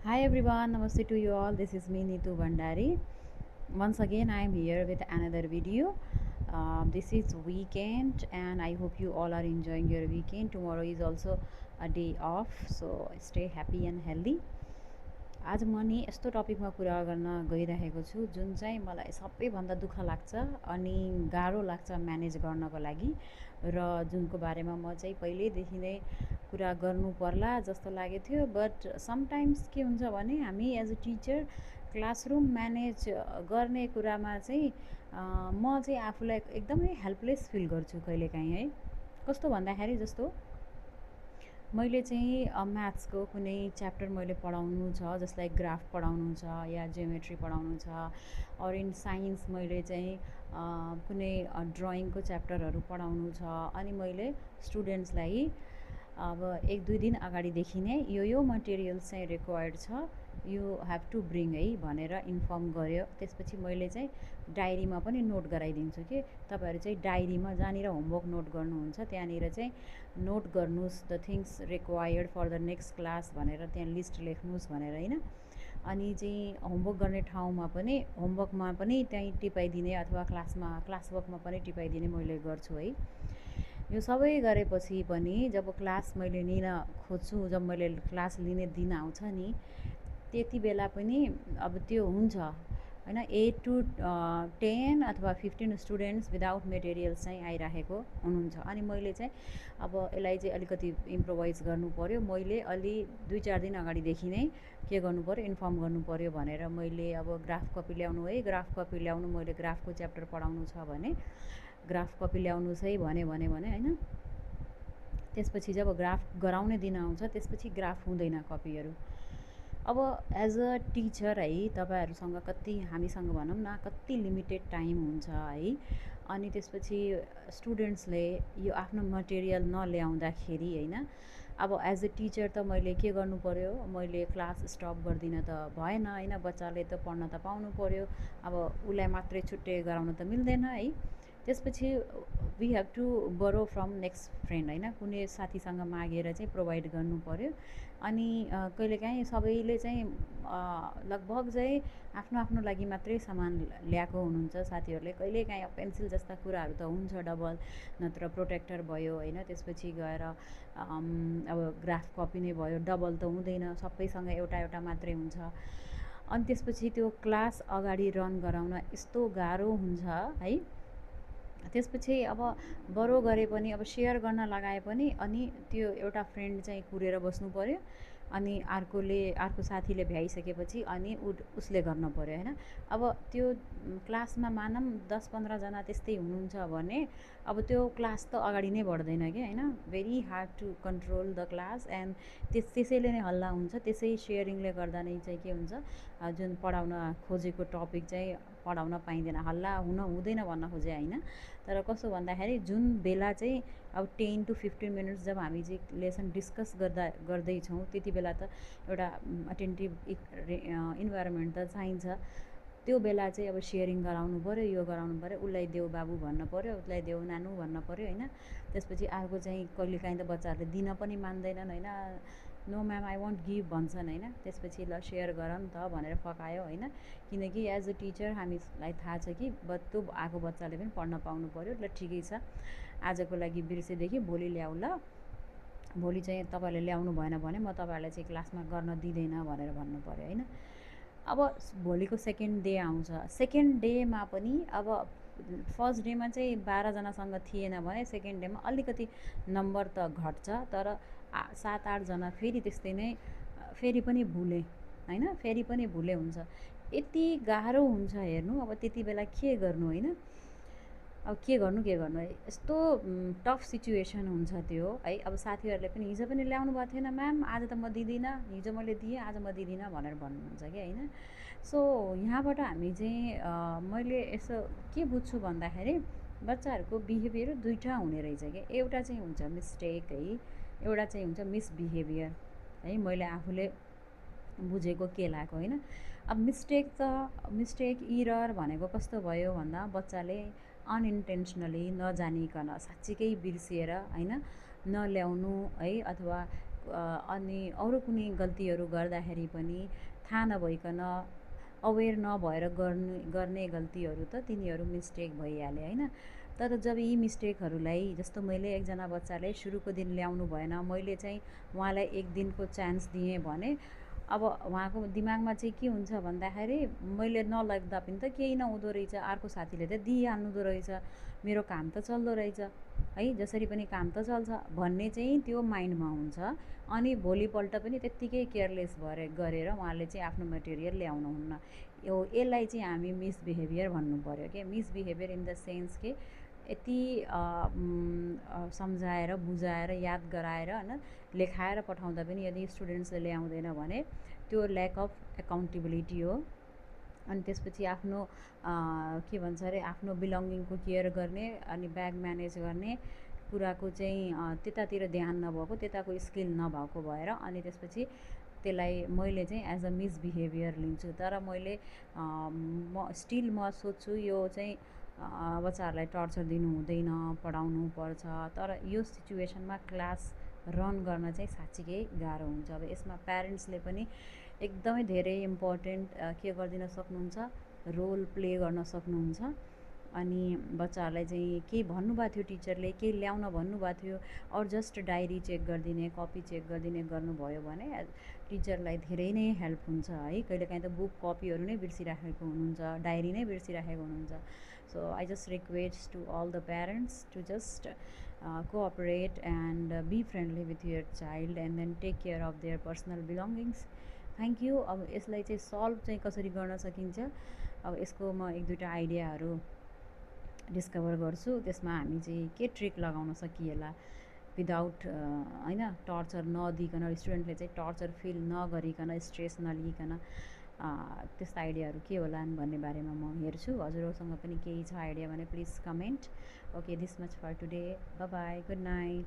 Hi everyone, namaste to you all. This is me Neetu Bhandari. Once again, I am here with another video. This is weekend, and I hope you all are enjoying your weekend. Tomorrow is also a day off, so stay happy and healthy. आज म नि यस्तो टपिकमा कुरा गर्न गइरहेको छु जुन चाहिँ मलाई सबैभन्दा दुःख लाग्छ अनि गाह्रो लाग्छ म्यानेज गर्नको लागि र जुनको बारेमा म चाहिँ पहिल्यैदेखि नै कुरा गर्नु पर्ला जस्तो लागेको थियो। बट समटाइम्स के हुन्छ भने हामी as a teacher classroom manage गर्ने कुरामा चाहिँ म चाहिँ आफूलाई एकदमै हेल्पलेस फिल गर्छु कहिलेकाहीँ है। कस्तो भन्दाखेरि जस्तो मैले चाहिँ म्याथ्सको कुनै च्याप्टर मैले पढाउनु छ, जसलाई ग्राफ पढाउनु छ या जियोमेट्री पढाउनु छ, अर इन साइन्स मैले चाहिँ कुनै ड्रइङको च्याप्टरहरू पढाउनु छ अनि मैले स्टुडेन्ट्सलाई अब 1-2 दिन अगाडिदेखि नै यो मटेरियल्स चाहिँ रिक्वायर्ड छ, यु हेभ टु ब्रिङ है भनेर इन्फर्म गर्यो। त्यसपछि मैले चाहिँ डायरीमा पनि नोट गराइदिन्छु कि तपाईँहरू चाहिँ डायरीमा जहाँनिर होमवर्क नोट गर्नुहुन्छ त्यहाँनिर चाहिँ नोट गर्नुहोस् the things required for the next class भनेर त्यहाँ लिस्ट लेख्नुहोस् भनेर होइन। अनि चाहिँ होमवर्क गर्ने ठाउँमा पनि होमवर्कमा पनि त्यहीँ टिपाइदिने अथवा क्लासवर्कमा पनि टिपाइदिने मैले गर्छु है। यो सबै गरेपछि पनि जब क्लास मैले लिन खोज्छु, जब मैले क्लास लिने दिन आउँछ नि त्यति बेला पनि अब त्यो हुन्छ होइन। 8 to 10 अथवा 15 स्टुडेन्ट्स विदाउट मेटेरियल्स चाहिँ आइराखेको हुनुहुन्छ अनि मैले चाहिँ अब यसलाई चाहिँ अलिकति इम्प्रोभाइज गर्नु पऱ्यो। मैले अलि 2-4 दिन अगाडिदेखि नै के गर्नु पऱ्यो, इन्फर्म गर्नु पऱ्यो भनेर मैले अब ग्राफ कपी ल्याउनु है, ग्राफ कपी ल्याउनु, मैले ग्राफको च्याप्टर पढाउनु छ भने ग्राफ कपी ल्याउनुहोस् है भने होइन। त्यसपछि जब ग्राफ गराउने दिन आउँछ त्यसपछि ग्राफ हुँदैन कपीहरू। अब एज अ टिचर है तपाईँहरूसँग कति, हामीसँग भनौँ न कति लिमिटेड टाइम हुन्छ है। अनि त्यसपछि स्टुडेन्ट्सले यो आफ्नो मटेरियल नल्याउँदाखेरि होइन, अब एज अ टिचर त मैले के गर्नु पऱ्यो, मैले क्लास स्टप गरिदिन त भएन होइन। बच्चाले त पढ्न त पाउनु पऱ्यो, अब उसलाई मात्रै छुट्टै गराउन त मिल्दैन है। त्यसपछि वी हेभ टु बरो फ्रम नेक्स्ट फ्रेन्ड होइन, कुनै साथीसँग मागेर चाहिँ प्रोभाइड गर्नु पऱ्यो। अनि कहिलेकाहीँ सबैले चाहिँ लगभग चाहिँ आफ्नो आफ्नो लागि मात्रै सामान ल्याएको हुनुहुन्छ साथीहरूले। कहिलेकाहीँ पेन्सिल जस्ता कुराहरू त हुन्छ डबल, नत्र प्रोटेक्टर भयो होइन। त्यसपछि गएर अब ग्राफ कपी नै भयो, डबल त हुँदैन, सबैसँग एउटा एउटा मात्रै हुन्छ। अनि त्यसपछि त्यो क्लास अगाडि रन गराउन यस्तो गाह्रो हुन्छ है। त्यसपछि अब बरो गरे पनि, अब सेयर गर्न लगाए पनि अनि त्यो एउटा फ्रेन्ड चाहिँ कुरेर बस्नु पऱ्यो अनि अर्को साथीले भ्याइसकेपछि अनि उसले गर्न पऱ्यो होइन। अब त्यो क्लासमा मानौँ 10-15 जना त्यस्तै हुनुहुन्छ भने अब त्यो क्लास त अगाडि नै बढ्दैन कि होइन। Very hard to control the class and त्यसैले नै हल्ला हुन्छ। त्यसै सेयरिङले गर्दा नै चाहिँ के हुन्छ, जुन पढाउन खोजेको टपिक चाहिँ पढाउन पाइँदैन, हल्ला हुँदैन भन्न खोजे होइन। तर कस्तो भन्दाखेरि जुन बेला चाहिँ अब 10 to 15 मिनट्स जब हामी चाहिँ लेसन डिस्कस गर्दैछौँ त्यति बेला त एउटा अटेन्टिभ इन्भाइरोमेन्ट त चाहिन्छ। त्यो बेला चाहिँ अब सेयरिङ गराउनु पऱ्यो, यो गराउनु पऱ्यो, उसलाई देऊ बाबु भन्न पऱ्यो, उसलाई देऊ नानु भन्न पऱ्यो होइन। त्यसपछि अर्को चाहिँ कहिलेकाहीँ त बच्चाहरूले दिन पनि मान्दैनन् होइन। No ma'am I won't give भन्छन् होइन। त्यसपछि ल सेयर गर नि त भनेर फकायो होइन। किनकि एज अ टिचर हामीलाई थाहा छ कि त्यो आएको बच्चाले पनि पढ्न पाउनु पऱ्यो। ल ठिकै छ, आजको लागि बिर्सेदेखि भोलि ल्याऊ, ल भोलि चाहिँ तपाईँहरूले ल्याउनु भएन भने म तपाईँहरूलाई चाहिँ क्लासमा गर्न दिँदैन भनेर भन्नु पऱ्यो होइन। अब भोलिको सेकेन्ड डे आउँछ, सेकेन्ड डेमा पनि अब फर्स्ट डेमा चाहिँ 12 जनासँग थिएन भने सेकेन्ड डेमा अलिकति नम्बर त घट्छ, तर 7-8 जना फेरि त्यस्तै नै फेरि पनि भुले होइन, फेरि पनि भुले हुन्छ। यति गाह्रो हुन्छ हेर्नु। अब त्यति बेला के गर्नु होइन, अब के गर्नु है, यस्तो टफ सिचुएसन हुन्छ त्यो है। अब साथीहरूले पनि हिजो पनि ल्याउनु भएको थिएन म्याम, आज त म दिँदिनँ, हिजो मैले दिएँ आज म दिँदिनँ भनेर भन्नुहुन्छ कि होइन। सो यहाँबाट हामी चाहिँ मैले यसो के बुझ्छु भन्दाखेरि बच्चाहरूको बिहेभियर दुईवटा हुने रहेछ कि, एउटा चाहिँ हुन्छ मिस्टेक है, एउटा चाहिँ हुन्छ मिसबिहेभियर है। मैले आफूले बुझेको के लाग्यो होइन। अब मिस्टेक इरर भनेको कस्तो भयो भन्दा बच्चाले अनइन्टेन्सनली नजानिकन साँच्चीकै बिर्सिएर होइन नल्याउनु है, अथवा अनि अरू कुनै गल्तीहरू गर्दाखेरि पनि थाहा नभइकन अवेर नभएर गर्ने गल्तीहरू त तिनीहरू मिस्टेक भइहाल्यो होइन। तर जब यी मिस्टेकहरूलाई जस्तो मैले एकजना बच्चाले सुरुको दिन ल्याउनु भएन, मैले चाहिँ उहाँलाई एक दिनको चान्स दिएँ भने अब उहाँको दिमागमा चाहिँ के हुन्छ भन्दाखेरि मैले नलग्दा पनि त केही नहुँदो रहेछ, अर्को साथीले त दिइहाल्दो रहेछ, मेरो काम त चल्दो रहेछ है, जसरी पनि काम त चल्छ भन्ने चाहिँ त्यो माइन्डमा हुन्छ। अनि भोलिपल्ट पनि त्यत्तिकै केयरलेस गरेर उहाँले चाहिँ आफ्नो मटेरियल ल्याउनुहुन्न। यसलाई चाहिँ हामी मिसबिहेभियर भन्नु पऱ्यो क्या। मिसबिहेभियर इन द सेन्स के यति सम्झाएर बुझाएर याद गराएर होइन लेखाएर पठाउँदा पनि यदि स्टुडेन्ट्सले ल्याउँदैन भने त्यो ल्याक अफ एकाउन्टेबिलिटी हो। अनि त्यसपछि आफ्नो के भन्छ अरे आफ्नो बिलोङ्गिङको केयर गर्ने अनि ब्याग म्यानेज गर्ने कुराको चाहिँ त्यतातिर ध्यान नभएको, त्यताको स्किल नभएको भएर अनि त्यसपछि त्यसलाई मैले चाहिँ एज अ मिसबिहेभियर लिन्छु। तर मैले म सोच्छु यो चाहिँ बच्चाहरूलाई टर्चर दिनु हुँदैन, पढाउनु पर्छ। तर यो सिचुएसनमा क्लास रन गर्न चाहिँ साँच्चीकै गाह्रो हुन्छ। अब यसमा प्यारेन्ट्सले पनि एकदमै धेरै इम्पोर्टेन्ट के गरिदिन सक्नुहुन्छ, रोल प्ले गर्न सक्नुहुन्छ। अनि बच्चाहरूलाई चाहिँ केही भन्नुभएको थियो टिचरले, केही ल्याउन भन्नुभएको थियो, अरू जस्ट डायरी चेक गरिदिने, कपी चेक गरिदिने गर्नुभयो भने टिचरलाई धेरै नै हेल्प हुन्छ है। कहिलेकाहीँ त बुक कपीहरू नै बिर्सिराखेको हुनुहुन्छ, डायरी नै बिर्सिराखेको हुनुहुन्छ। So I just request to all the parents to just cooperate and be friendly with your child and then take care of their personal belongings. Thank you. अब यसलाई चाहिँ सल्भ चाहिँ कसरी गर्न सकिन्छ, अब यसको म एक दुईवटा आइडियाहरू डिस्कभर गर्छु। त्यसमा हामी चाहिँ के ट्रिक लगाउन सकिएला विदाउट होइन टर्चर नदिइकन, स्टुडेन्टले चाहिँ टर्चर फिल नगरिकन, स्ट्रेस नलिइकन त्यस्ता आइडियाहरू के होलान् भन्ने बारेमा म हेर्छु। हजुरहरूसँग पनि केही छ आइडिया भने please comment. Okay, this much for today. Bye bye, good night.